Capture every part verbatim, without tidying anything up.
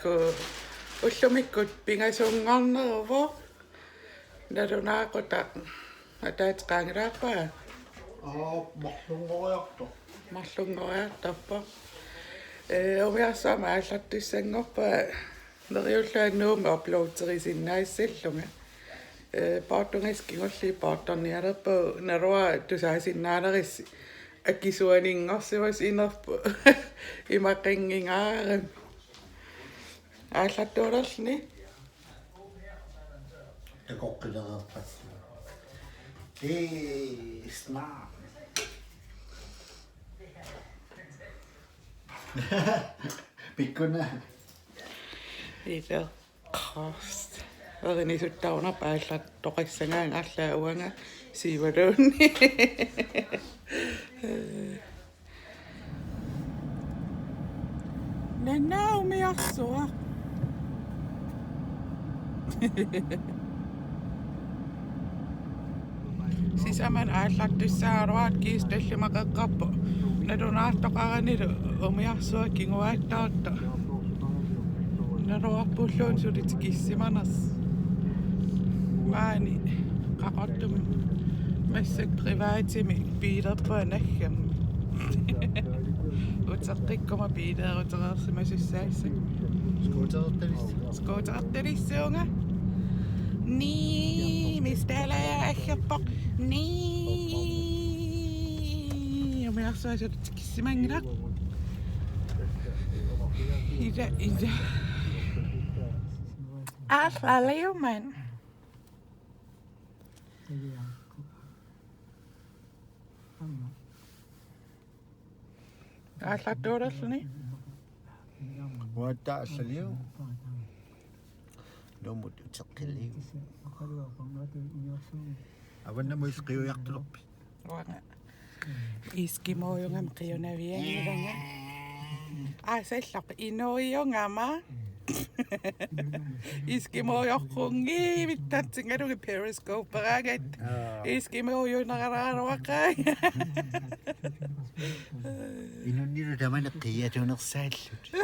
Ku-, ullumikkut pingasunngorneruvoq. Nalunaaqutaq ataatsip qaangilaarpaa? Aa, marlunngoriartoq. Marlunngoriartorpoq. Ee, umiarsuarmi aallartussanngorpunga neriullunga Nuummi uploaderisinnaassallunga. Ee, poortungassat kingulliit poortornialerpagut, naluara tusaasinnaanerussi akisuaninngorsimasut inerput imaqinngingaarami. Aallartuulerluni. Takoqqilereerpat. Ee, snart. Pikkuna. Ila. Kost. Erinisuttaunap aallartoqassagaanga arlaat uanga siivaluunniit. Nanna umiarsuaq. Sisamat aallartussaagaluartut kiisa tallimaqeqqaarput. Nalunaartoqaranilu umiarsuaq kinguaattoortoq. Naluarpulluunniit suli tikissimanersoq. Maani Qaqortumi massakkut privatimik biilerpunga naggammik. Uteqqikkuma biileerutereersimasussaassaaq. Scootertalissuunga. Nii, mistala aggerpoq. Nii, umiarsuaq suli tikissimanngilaq. Ila, ila. Aallaliuman. Aallartuulerluni. Uatta aallaliu. Nuummut uteqqiliu. Avannamut qiujartulerpit? Uanga Eskimoujungama qiunavianngilanga. Aa, sallap inuujungama. Eskimoujorpunngivittartingalugi Periscope-raangat. Aa. Eskimoujuneraraluaqaanga. Inunnilu tamani qiatunersaallutik.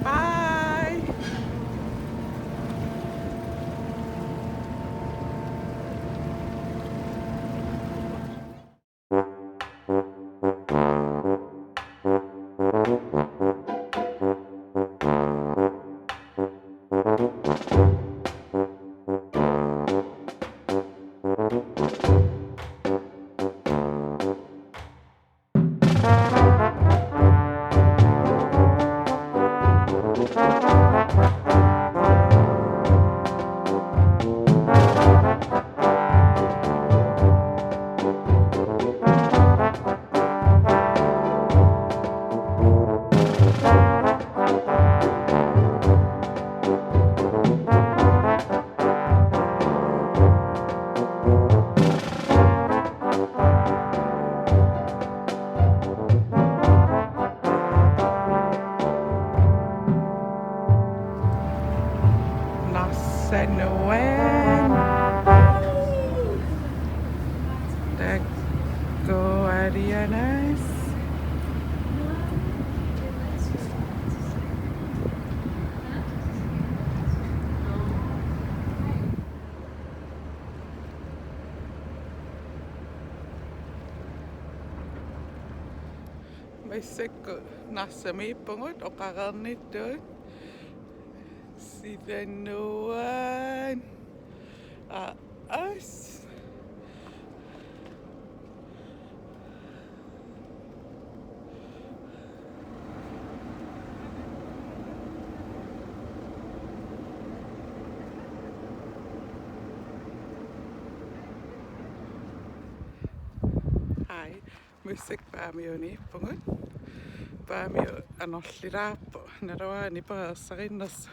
Bye. Nassanuan. Takkualianas. Massakkut Narsamiippugut oqareernittut. Silanuan. Aas. Hej. Massakkut Paamiuniippugut. Paamiut anorlilaarpoq. Naluara nipereersarinnersoq.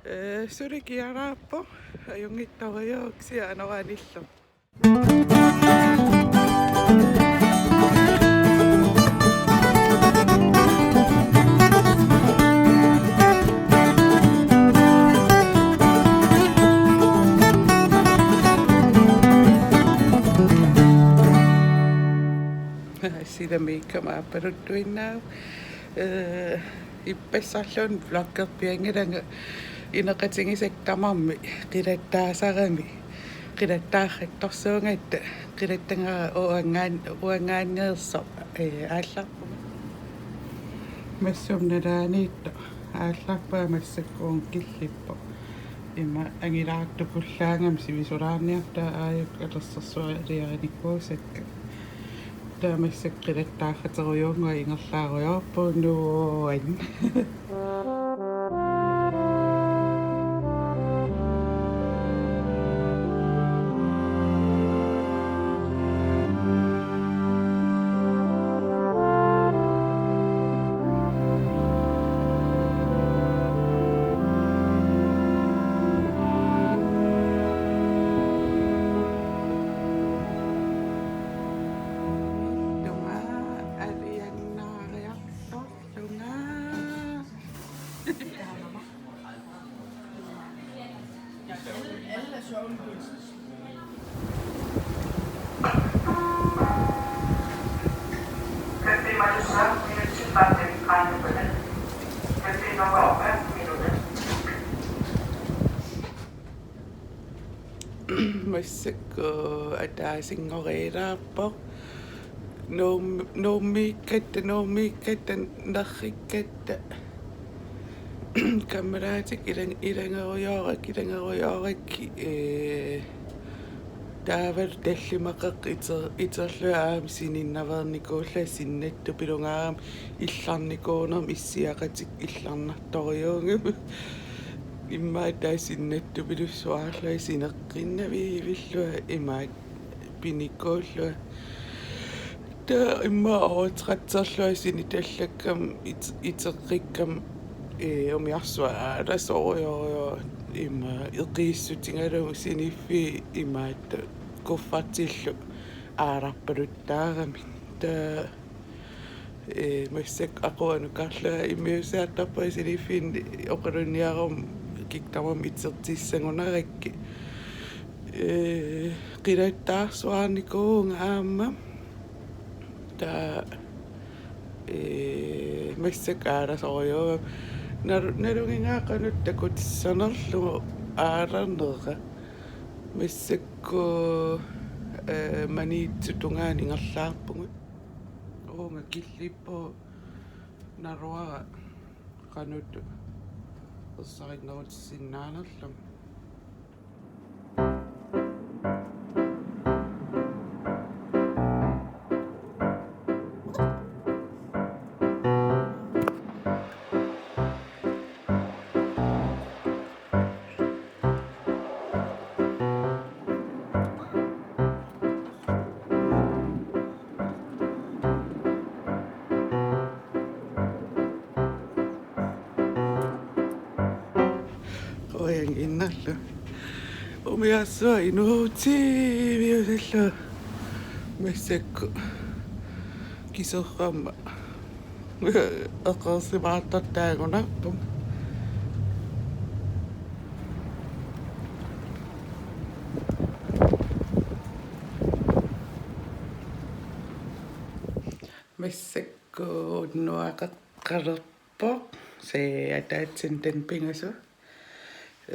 Ee, suli kialaarpoq. Ajunngitsorujuk kisianni anorlilaarpoq. Sila makeup aappaluttuinnarpoq. Eh, ippassarluunniit vloggerpianngilanga ineqatigisakka tamarmik qilattaasarami. Qilattaartartorsuugatta, qilattagara uangaan-, uangaanneersoq, eh, aallarpunga. Massakkut nalaaniittoq aallarpunga, massakkut uunga killippoq. Ima angilaartukullaagami sivisulaarniartaa aajuku atorsersualiarinikuusakka. Taava massakkut qilattaartarujussuuvunga ingerlaarujoorpunga nuann'. Massakkut ataasinngorilaarpoq. Nuum-, nuummiikkatta, nuummiikkatta, narrikkatta. Kammalaatikka ilang-, ilangerujoorakku, ilangerujoorakku, ee, taavalu tallimaqeqqat iter-, iterlugit aamma sininnaveernikuullunga, sinnattupilunngaarami illarnikuunermi issiaqatikka illarnartorujuugami. Immaqa taava sinnattupilussuarlunga sineqqinnaviivillunga imaattoq pinikuullunga. Taava immaqa overtrætterlunga sinitallakkama it-, iteqqikkama, ee, umiarsuaq aalasorujussuuvoq, immaqa eqiissutigalugu siniffiit imaattoq kuffertillu aalarpaluttaaramik. Taava, ee, massakkut aqunukarlunga immiussiartorpunga siniffinni oqalunniaruma kikkut tamarmik itertissagunarakkit. Ee, qilattaarsuarnikuuvunga aamma. Taava, ee, massakkut aalasorujussuuvoq. Nalu-, nalunngilara qanoq takutissanerlugu aalarnera. Massakkut, ee, Maniitsumi tungaanut ingerlaarpugut. Uunga killippoq, naluara qanoq ersarinnerutissinnaanerlunga. Qujanaq innarlu. Umiarsuaq inuutiviusallu massakkut kiserrama eqeersimaartartaagunarpunga. Massakkut unnuaqeqqalerpoq, se ataatsimik taanna pingasut.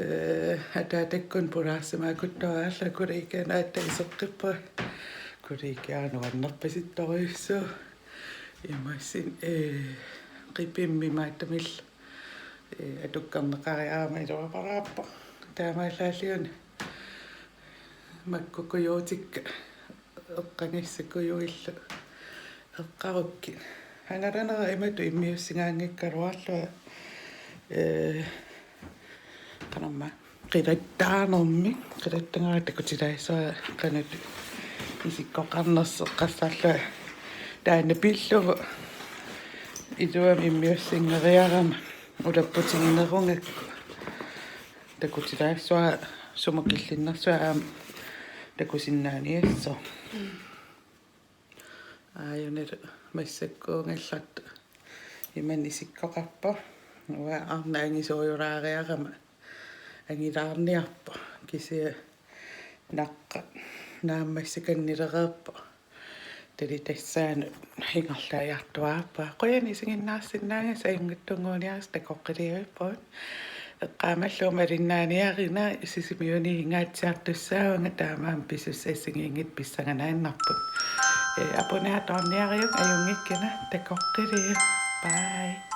Ee, ataatakkut pulaarsimaakuttoq aalla kollegianut aatsaat iseqqippunga. Kollegianut nuannerpasittorujussuuvoq. Imaassinnaavoq, ee, qipimmi maattamillu, ee, atukkerneqariarama iluapalaarpoq. Taamaallaat uani makkukujuutikka eqqagassat kujuillu eqqarukkit. Angalanera imatut immiussigaanngikkaluarlunga, ee, qanormaa, qilattaanermik, qilattagara takutilaassuara qanoq isikkoqarnersoq eqqarsarlunga. Taanna pillugu iluamik immiussinngeriarama ulapputiginerugakku. Takutilaassuara sumut killinnersuaq aamma takusinnaaniassaaq. Aajunalu massakkuugallartoq imannak isikkoqarpoq. Uanga arnaq angisuujulaariarama angilaarniarpoq. Kisianni naqqap naammassikannilereerpoq. Tuli tassaanut ingerlariartuaarpaa. Qujanaq isiginnaarsinnaagasi, ajunngitsunnguuniarisi, takoqqiliuipput. Eqqaamallugu malinnaaniarina Sisimiuni inngaatsiartussaavunga, taamaammat pisussat assigiinngitsut pissanganaannarput. Ee, abonnertorniariuk, ajunngikkina, takoqqiliuk. Bye.